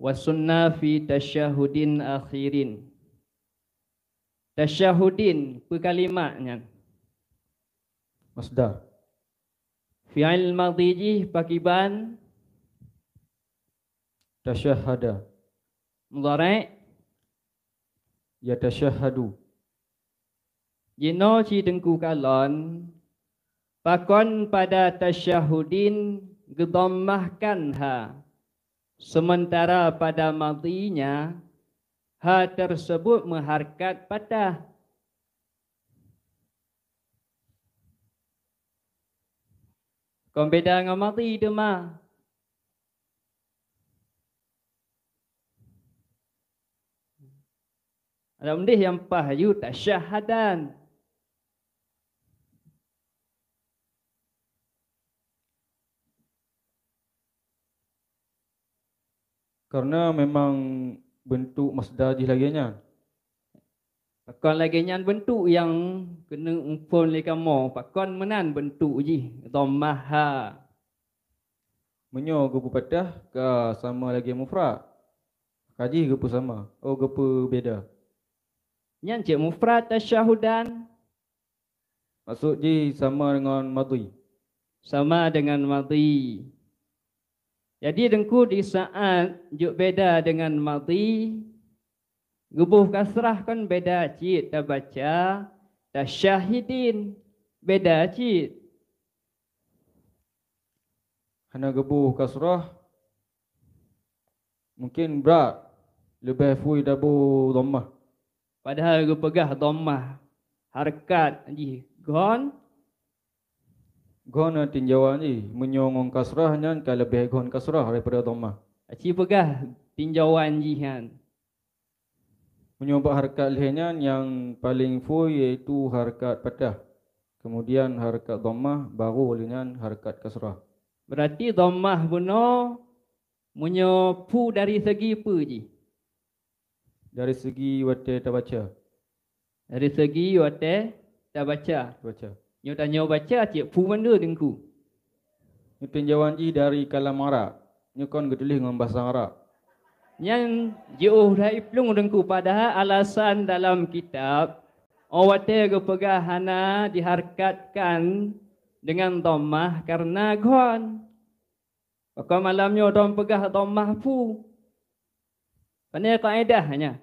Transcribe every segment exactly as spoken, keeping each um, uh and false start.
Wa sunna fi tasyahudin akhirin. Tasyahudin, peue kalimat nyan? Masdar. Fi'il madhi jih pakiban? Tasyahada. Mudhari'? Yatasyahadu. Jinoe cit Teungku kalon, pakon pada tasyahudin geudhammahkan ha, sementara pada madhinya ha tersebut meuharkat patah. Kon beda ngon madhi teuma. Lam deh nyang paih aju tasyahadan. Karena memang bentuk masdar jih lagèe nyan. Pakon lagèe nyan bentuk nyang keuneuk muphom lé kamoe, pakon meunan bentuk jih, dhammah ha. Meunyoe geupeupatah ka sama lagèe mufrad, ka jih geupeusama, oh, geupeubeda. Nyan cit mufrad tasyahudan. Maksud jih sama dengan madhi. Sama dengan madhi. Jadi Teungku di saat jeuet beda dengan madhi, geuboh kasrah kan beda cit tabaca, tasyahidin beda cit. Hana geuboh kasrah, mungkin brat leubeh phui taboh dhammah. Padahai geupeugah dhammah harkat jih ghon. Ghon tinjauan jih, meunyoe ngon kasrah nyan ka leubeh ghon kasrah daripada dhammah. Aci peugah tinjauan jih nyan. Meunyoe bak harkat lhèe nyan nyang paleng phui yaitu harkat patah, kemudian harkat dhammah, baru lheueh nyan harkat kasrah. Berarti dhammah bunoe meunyoe phu dari segi peue jih? Dari segi watèe tabaca. Dari segi watèe tabaca. Tabaca. Nyoe tanyoe baca cit phu mandum Teungku. Nyoe tinjauan jih dari kalam Arab. Nyoe kon geutuléh ngon bahasa Arab. Nyan jiôh that iplueng Teungku, padahai alasan dalam kitab, oh, watèe geupeugah hana diharkatkan dengan dhammah karena ghon. Pakon malam nyoe droen peugah dhammah phu? Pane kaedah nyan?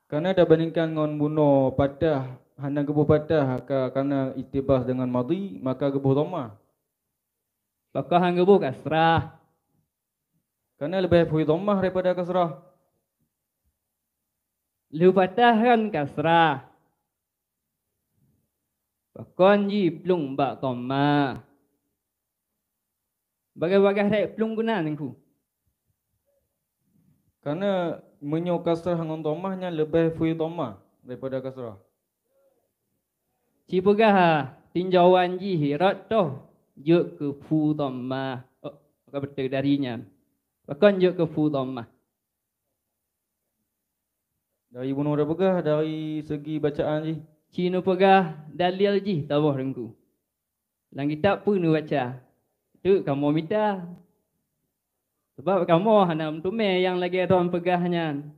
Karena tabandingkan ngon bunoe patah, hana geuboh patah ka, karena iktibas dengan madhi, maka geuboh dhammah. Pakon han geuboh kasrah? Karena leubeh phui dhammah daripada kasrah. Lheueh patah kan kasrah. Pakon jiplueng bak dhammah? Bagaih-bagaih rek plueng guna Teungku. Karena meunyoe kasrah ngon dhammah nyan leubeh phui dhammah daripada kasrah. Ci peugah tinjauan jih rot toh jeuet keu phu dhammah. Oh, ka beutôi dari nyan. Pakon jeuet keu phu dhammah? Dari bunoe tapeugah dari segi bacaan jih. Ci neupeugah dalil jih taboh Teungku. Lam kitab peue neubaca? Teuk kamoe mita. Sabab kamoe hana meuteumé nyang lagée droen peugah nyan.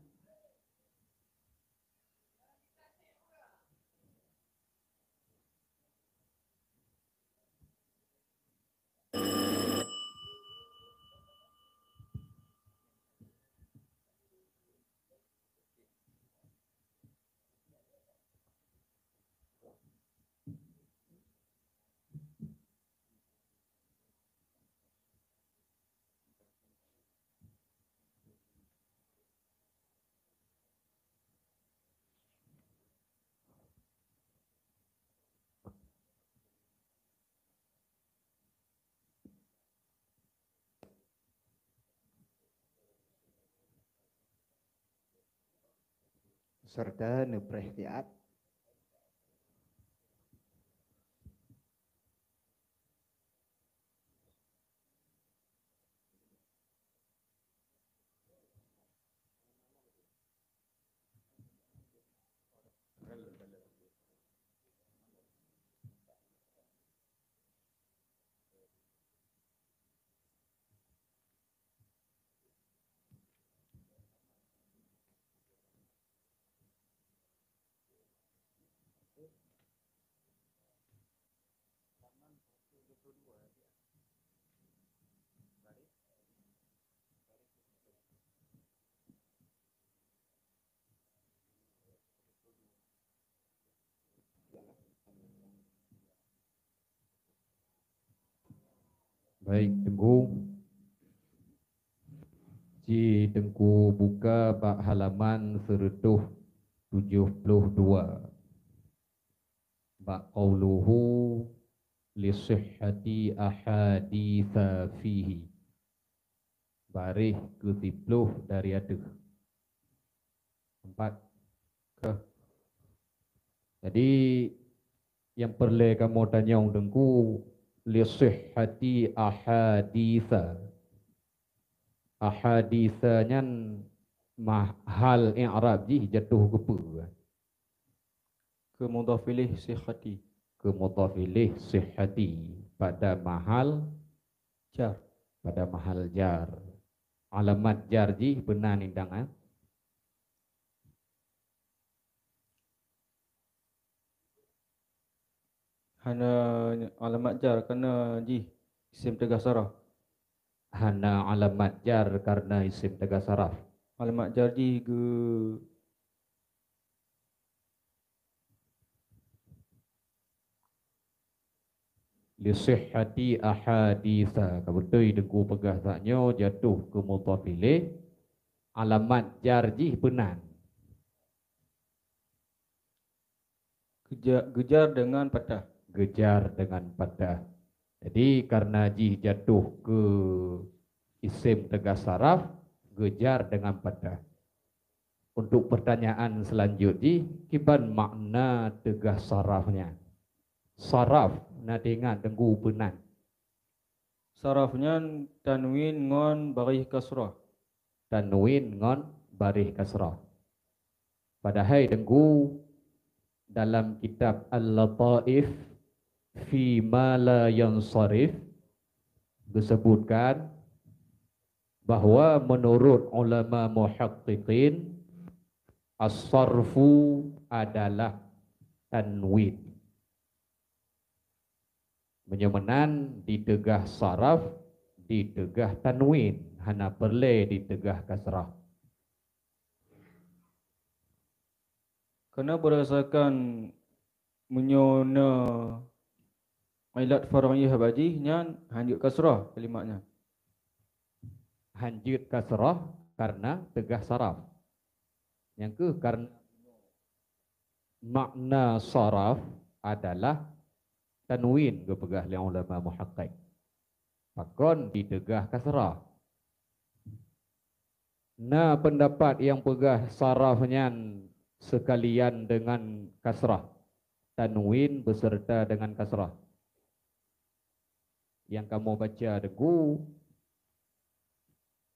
Serta neupreh siat. Baik, Teungku. Ji Teungku buka bak halaman seratus tujuh puluh dua. Bak qauluhu li sihhati ahaditsa fihi. Baréh keu siploh dari ateueh. Empat. Kah. Jadi, nyang peureulée kamoe tanyong Teungku, li sihhati ahaditsa. Ahaditsa nyan mah-, hal i'rab jih jatuh keu peue? Keu mudhaf ilaih sihhati. Keu mudhaf ilaih sihhati. Pada mahal jar. Pada mahal jar. Alamat jar jih beuna nindang, eh? Hana alamat jar karena jih isim teugah saraf. Hana alamat jar karena isim teugah saraf. Alamat jar jih geu- Li sihhati ahaditsa. Ka beutôi Teungku peugah saat nyoe jatuh keu mudhaf ilaih, alamat jar jih beunan. Geuja-, geujar dengan patah. Geujar dengan patah. Jadi, karena jih jatuh keu isim teugah saraf, geujar dengan patah. Untuk pertanyaan selanjut jih, kiban makna teugah saraf nyan? Saraf, na teuingat Teungku peunan? Saraf nyan tanwin ngon baréh kasrah. Tanwin ngon baréh kasrah. Padahai Teungku, dalam kitab Al-Lataif fi ma la yansarif geusebutkan bahwa menurut ulama muhaqqiqin, as-sarfu adalah tanwin. Meunyoe meunan, diteugah saraf, diteugah tanwin, hana peureulée diteugah kasrah. Karena berdasarkan meunyoe na ilat far'iyah bak jih nyan hanjeuet kasrah kalimat nyan. Hanjeuet kasrah karena teugah saraf. Nyang keuh karena makna saraf adalah tanwin geupeugah lé ulama muhaqqiq. Pakon diteugah kasrah? Na pendapat nyang peugah saraf nyan seukalian deungon kasrah, tanwin beuseureuta deungon kasrah. Nyang kamoe baca Teungku,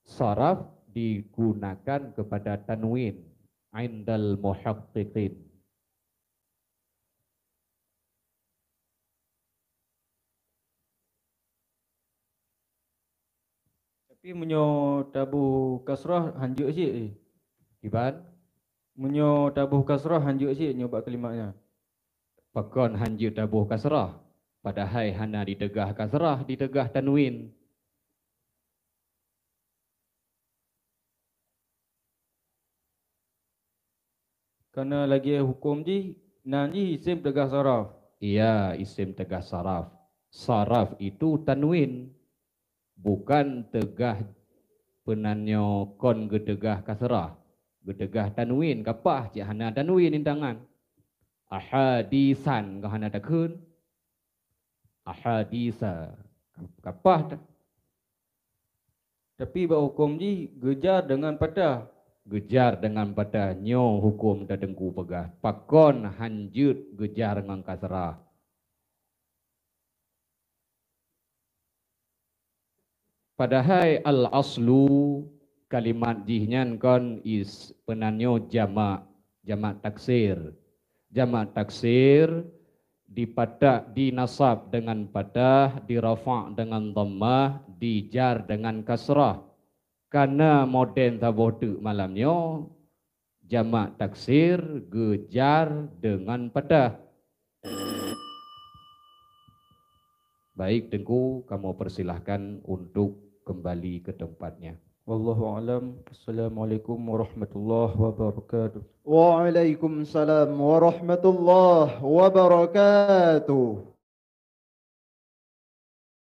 saraf digunakan kepada tanwin indal muhaqqiqin. Tapi meunyoe taboh kasrah hanjeuet cit, eh. Kiban? Meunyoe taboh kasrah hanjeuet cit nyoe bak kalimat nyan. Pakon hanjeuet taboh kasrah? Padahai hana diteugah kasrah, diteugah tanwin. Karena lagée huköm jih, nan jih isim teugah saraf. Iya, isim teugah saraf. Saraf itu tanwin, bukan teugah peunan nyoe kon geuteugah kasrah. Geuteugah tanwin, kapah cit hana tanwin intangan. Ahadisan ka hana takheun. Ahadisa. Kapah ta-, Tapi bak huköm jih geujar deungon patah. Geujar deungon patah, nyoe huköm ta Teungku peugah. Pakon hanjeuet geujar ngon kasrah? Padahai al-aslu kalimat jih nyan kon is-, peunan nyoe jamak, jamak taksir. Jamak taksir dipatah, dinasab dengan patah, dirafa' dengan dhammah, dijar dengan kasrah. Kana modern saboh teuk malam nyoe, jamak taksir geujar dengan patah. Baik, Teungku, kamoe persilahkan untuk kembali ke tempatnya. Wallahu a'lam. Assalamualaikum warahmatullahi wabarakatuh. Waalaikumsalam warahmatullahi wabarakatuh.